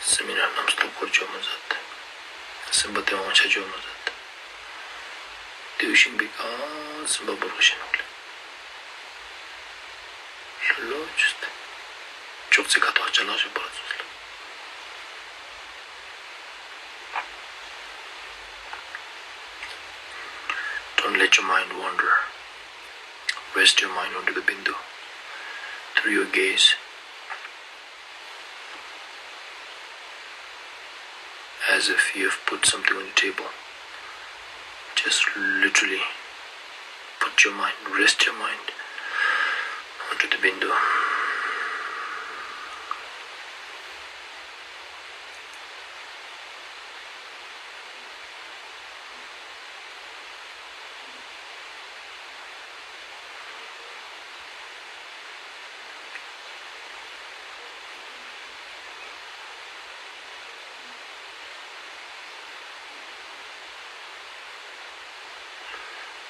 སེམས་ཡིན་ན་རྣམ་རྟོག་འཁོར་བཅོས་མི་མཛད། སེམས་པ་དེ་དབང་ཆ་བཅོས་མི་མཛད། དེ་བཞིན་པའི་གང་སེམས་པ་བོར་བ་ཞིག་ནོག་ལེ། ལྷོད་ལྷོད་བྱས་ཏེ། ཅོག་ཙེ་ཁ་ཐོག་ཅ་ལག་ཞིག་བོར་ཚུལ། Don't let your mind wander. Rest your mind onto the bindu. Through your gaze, as if you have put something on the table. Just literally put your mind, rest your mind onto the bindu.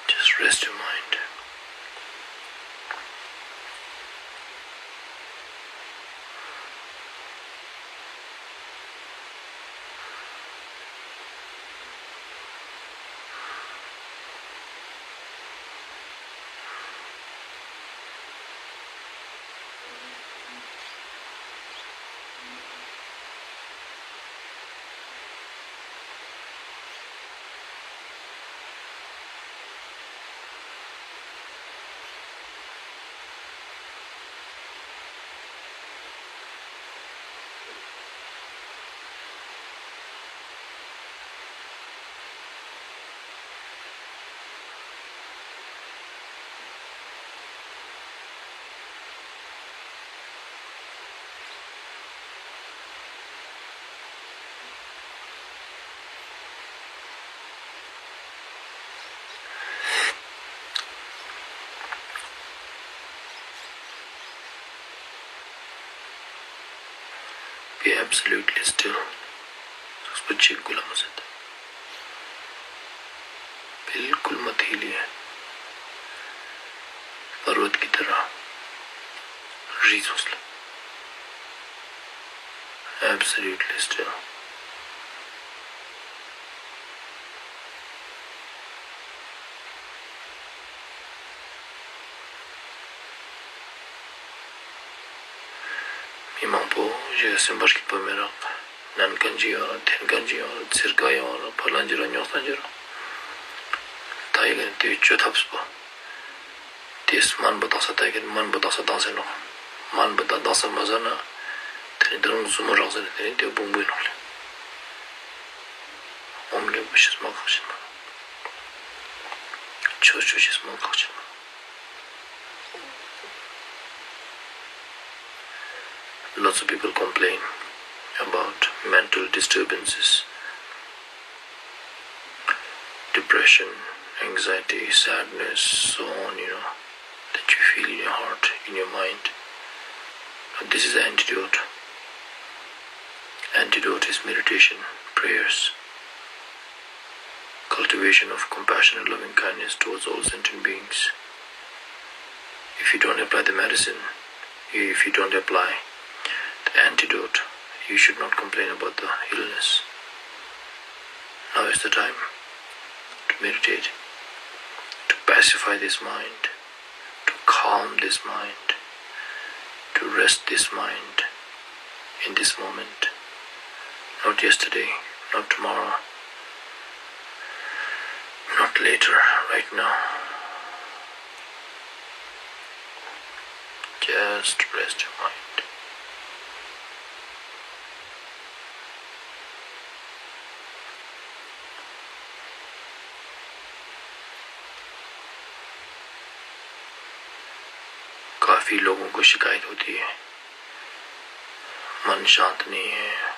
Just rest your mind. Be absolutely still. སོ་སོ་གཅིག་པུ་ལ་མ་ཟད། बिल्कुल मत हिलिए। पर्वत की तरह। རི་ཙོགས་ལ། Absolutely still. དེ་སེམས་པ་སྐྱིད་པོ་མེད་རག་ནན་གན་གྱི་ཡོད་ར་འཐེན་གན་གྱི་ཡོད་ར་ཚེར་ག་ཡོད་ར་ཕ་ལན་གྱི་ར་ཉོག་སན་གྱི་ར། ད་ཡི་གན་དེ་བཅོས་ཐབས་སུ་པོ། དེས་སྨན་པོ་དག་ས་ད་ཡི་གན་སྨན་པོ་དག་ས་དང་ཟེར་ནོག་སྨན་པོ་ད་དག་ས་མ་ཟ་ན། དེ་ནི་ད་རུང་ཟུ་མོ་རག་ཟེར་ན་དེ་ནི་དེ་བུང་བུ་ཡིན་ནོག་ལེ། ཨོམ་རིན་པོ་ཆེས་མ་ཁག་ཆེན་པོ། ཆོས་ཆོས་ཆེས་མ་ཁག་ཆེན་པོ། Lots of people complain about mental disturbances, depression, anxiety, sadness, so on, you know, that you feel in your heart, in your mind. But this is the antidote. Antidote is meditation, prayers, cultivation of compassion and loving kindness towards all sentient beings. If you don't apply the medicine, if you don't apply the antidote, you should not complain about the illness. Now is the time to meditate, to pacify this mind, to calm this mind, to rest this mind in this moment. Not yesterday, not tomorrow, not later, right now. Just rest your mind. काफ़ी लोगों को शिकायत होती है, मन शांत नहीं है,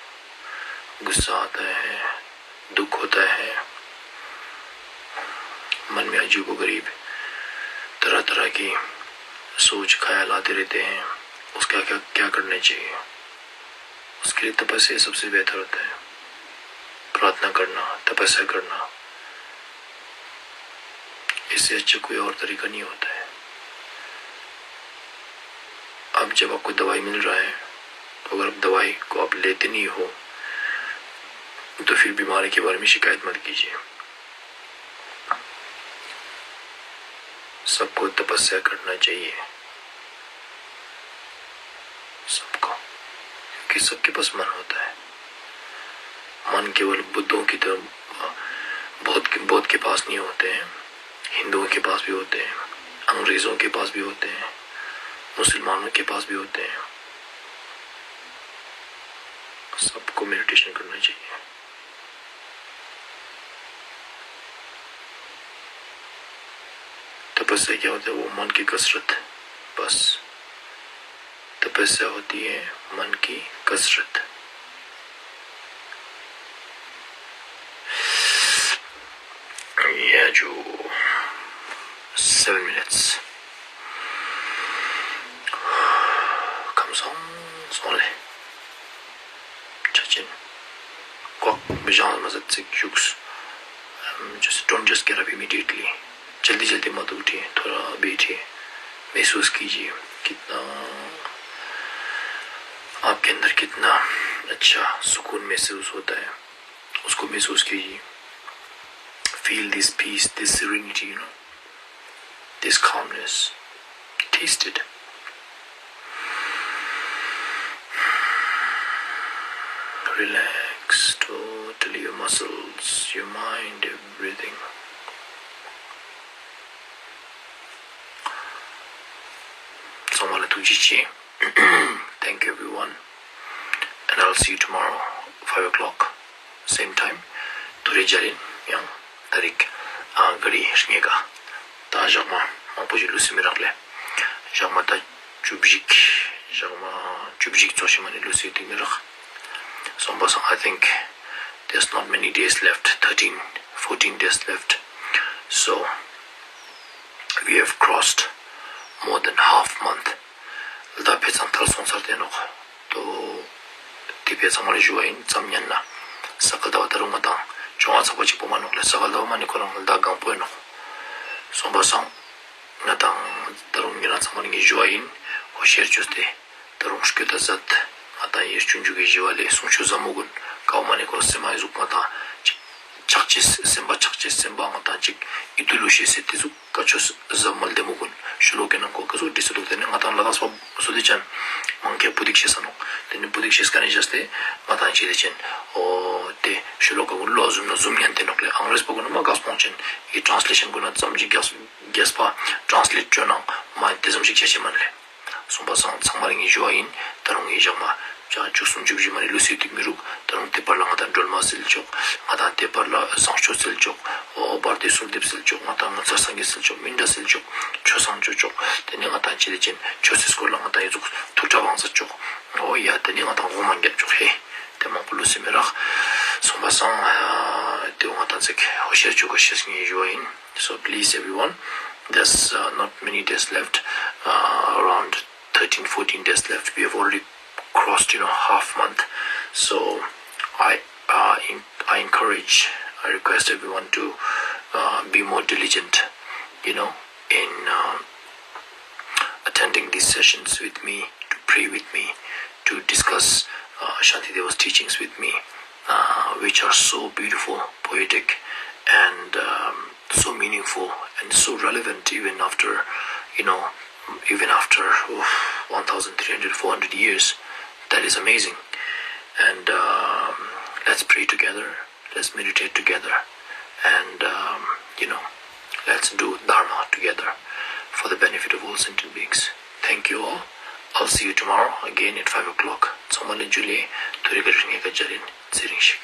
गुस्सा आता है, दुख होता है, मन में अजीबोगरीब तरह-तरह की सोच, ख्याल आते रहते हैं। उसका क्या, क्या करना चाहिए? उसके लिए तपस्या सबसे बेहतर होता है। प्रार्थना करना, तपस्या करना, इससे अच्छा कोई और तरीका नहीं होता है। अब जब आपको दवाई मिल रहा है, तो अगर आप दवाई को आप लेते नहीं हो, तो फिर बीमारी के बारे में शिकायत मत कीजिए। सबको तपस्या करना चाहिए, सबको, क्योंकि सबके पास मन होता है। मन केवल बुद्धों की तरह, बौद्ध के, बौद्ध के पास नहीं होते हैं, हिंदुओं के पास भी होते हैं, अंग्रेज़ों के पास भी होते हैं, मुसलमानों के पास भी होते हैं। सबको मेडिटेशन करना चाहिए। तपस्या क्या होता है? वो मन की कसरत, बस। तपस्या होती है मन की कसरत। या जो seven minutes. ཁམས་སོང་སོང་ལེ། ཆ་ཅན། ཀོག་མི་བཞག་མ་ཟད་ཚིག་བཞུགས། Um, just, don't just get up immediately. जल्दी जल्दी मत उठिए, थोड़ा बैठिए, महसूस कीजिए कितना आपके अंदर कितना अच्छा सुकून महसूस होता है, उसको महसूस कीजिए। Feel this peace, this serenity, you know, this calmness. Taste it. Relax totally your muscles, your mind, everything. ཚང་མ་ལ་ཐུགས་རྗེ་ཆེ། Thank you everyone. And I'll see you tomorrow, five o'clock, same time. ཐོ་རེ་རྒྱ་རིན་ཡང་ད་རིག་ཨ་ག་རི་ངེ་ག་ད་ཞག་མ་མང་པོ་ཞིག་ལུས་སེ་མི་རག་ལེ། ཞག་མ་ད་བཅུ་བཞི་ཞག་མ་བཅུ་བཞི་ཙོ་ཞིག་མ་ནི་ལུས་སེ་དུས་མི་རག་སོང་པ་སང་I think there's not many days left, thirteen, fourteen days left. So we have crossed more than half month. ལ་ད་ཕེ་ཚང་ཐལ་སོང་ཚར་ཏེ་ནོག་ཏོ། དེ་ཕེ་ཚང་མ་ལ་ཞུ་བ་ཡིན་ཙམ་ཉན་ན། ས་ག་ཟླ་བ་ད་རུང་ང་དང་བྱུང་བ་ཚགས་པ་གཅིག་པོ་མ་ནོག་ལེ། ས་ག་ཟླ་བ་མ་ནི་ཁོ་རང་ལ་ད་གང་པོ་ཡིན་ནོག་སོང་པ་སང་། ང་དང་ད་རུང་ཉེ་རང་ཚང་མ་ལ་ངས་ཞུ་བ་ཡིན། ཧོ་ཤེར་བཅོས་ཏེ། ད་རུང་སྐྱོད་ད་ཟད། ང་དང་ཡེ་སྤྱོད་འཇུག་གི་ཞི་བ་ལས་གསུང་ཆོས་ཟབ་མོ་ཀུན་ཀའོ་མ་ནི་ཁོ་སེ་མ་ཡི་གཟུགས་མ་དང་། ཕྱག་རྒྱའི་སེམས་པ། ཕྱག་རྒྱའི་སེམས་པ་ང་ཏང་ཅིག་ཨི་ཏུ་ལུ་ཤེས་སེ་དེ་ཚུ་བཀའ་ཆོས་ཟབ་མོ་ལྡེ་མོ་ཀུན་ཤོ་ལོ་ཀའི་ནང་གོ་ཀ་ཟུག་བྲིས་སེ་འདུག་དེ་ནས་ང་ཏང་ལ་དྭགས་པ་བཟོ་དེ་ཅན་མང་ཁེ་བུ་དིག་ཤེས་ས་ནོག་དེ་ནས་བུ་དིག་ཤེས་ཀ་ནས་བཞག་སྟེ་ང་ཏང་ཅི་དེ་ཅན་འོ་དེ་ཤོ་ལོ་ཀ་ཀུན་ལོ་ཟུམ་ན་ཟུམ་ཉན་དེ་ནོག་ལེ། ཨང་རེས་པ་ཀུན་ན་མ་ག་སྤོང་ཅན་ཨི་ཊྲན་སི་ལེ་ཤན་ཀུན་ན་ཙམ་ཅིག་རྒྱས་རྒྱས་པ་ཊྲན་སི་ལེ་ཊི་བཅོ་ནང་མ་དེ་ཙམ་ཞིག་བྱ་ཆེ་མ་ལེ། སོང་པ་སང་ཚང་མ་རིང་ངེ་ཞུ་བ་ཡིན། ད་རུང་ངེ་ཞག་མ་བཅུ་གསུམ་བཅུ་བཞི་མ་ནི་ལུས་སུ་ཐིག་མི་རུག་ད་རུང་དེ་བར་ལ་ང་ཏང་སྒྲོལ་མ་སེལ་ཆོག་ང་ཏང་དེ་བར་ལ་བཟང་སྤྱོད་སེལ་ཆོག་འོ་བར་དོའི་གསོལ་འདེབས་སེལ་ཆོག་ང་ཏང་ངོ་མཚར་སངས་རྒྱས་སེལ་ཆོག་མི་འདྲ་སེལ་ཆོག་ཆོས་བཟང་སྤྱོད་ཆོག་དེ་ནས་ང་ཏང་ཅི་ལེ་ཅན་ཆོས་སི་སྐོར་ལ་ང་ཏང་ཡི་ཚུགས་ཐུགས་གྲ་བང་ཚ་ཆོག་འོ་ཡ་དེ་ནས་ང་ཏང་འོ་མ་རྒྱབ་ཆོག་ཧེ། དེ་མང་པོ་ལུས་སེ་མི་རག་སོང་པ་སང་དེ་ང་ཏང་ཚིག་ཧོ་ཤེར་ཆོག་ག་ཤེས་ངེ་ཞུ་བ་ཡིན། So please, everyone, there's uh, not many days left, uh, around thirteen, fourteen days left. We have already crossed, you know, half month. So I, uh, in, I encourage, I request everyone to uh, be more diligent, you know, in uh, attending these sessions with me, to pray with me, to discuss uh, Shantideva's teachings with me, uh, which are so beautiful, poetic, and um, so meaningful and so relevant even after, you know, even after oof, one thousand three hundred, four hundred years. That is amazing. And um, let's pray together. Let's meditate together. And um, you know, let's do Dharma together for the benefit of all sentient beings. Thank you all. I'll see you tomorrow again at five o'clock. ཚང་མ་ལ་འཇུ་ལེ། ཐུ་རི་ག་རི་ངེ་ག་ཇ་རིན་ཚེ་རིང་ཤིག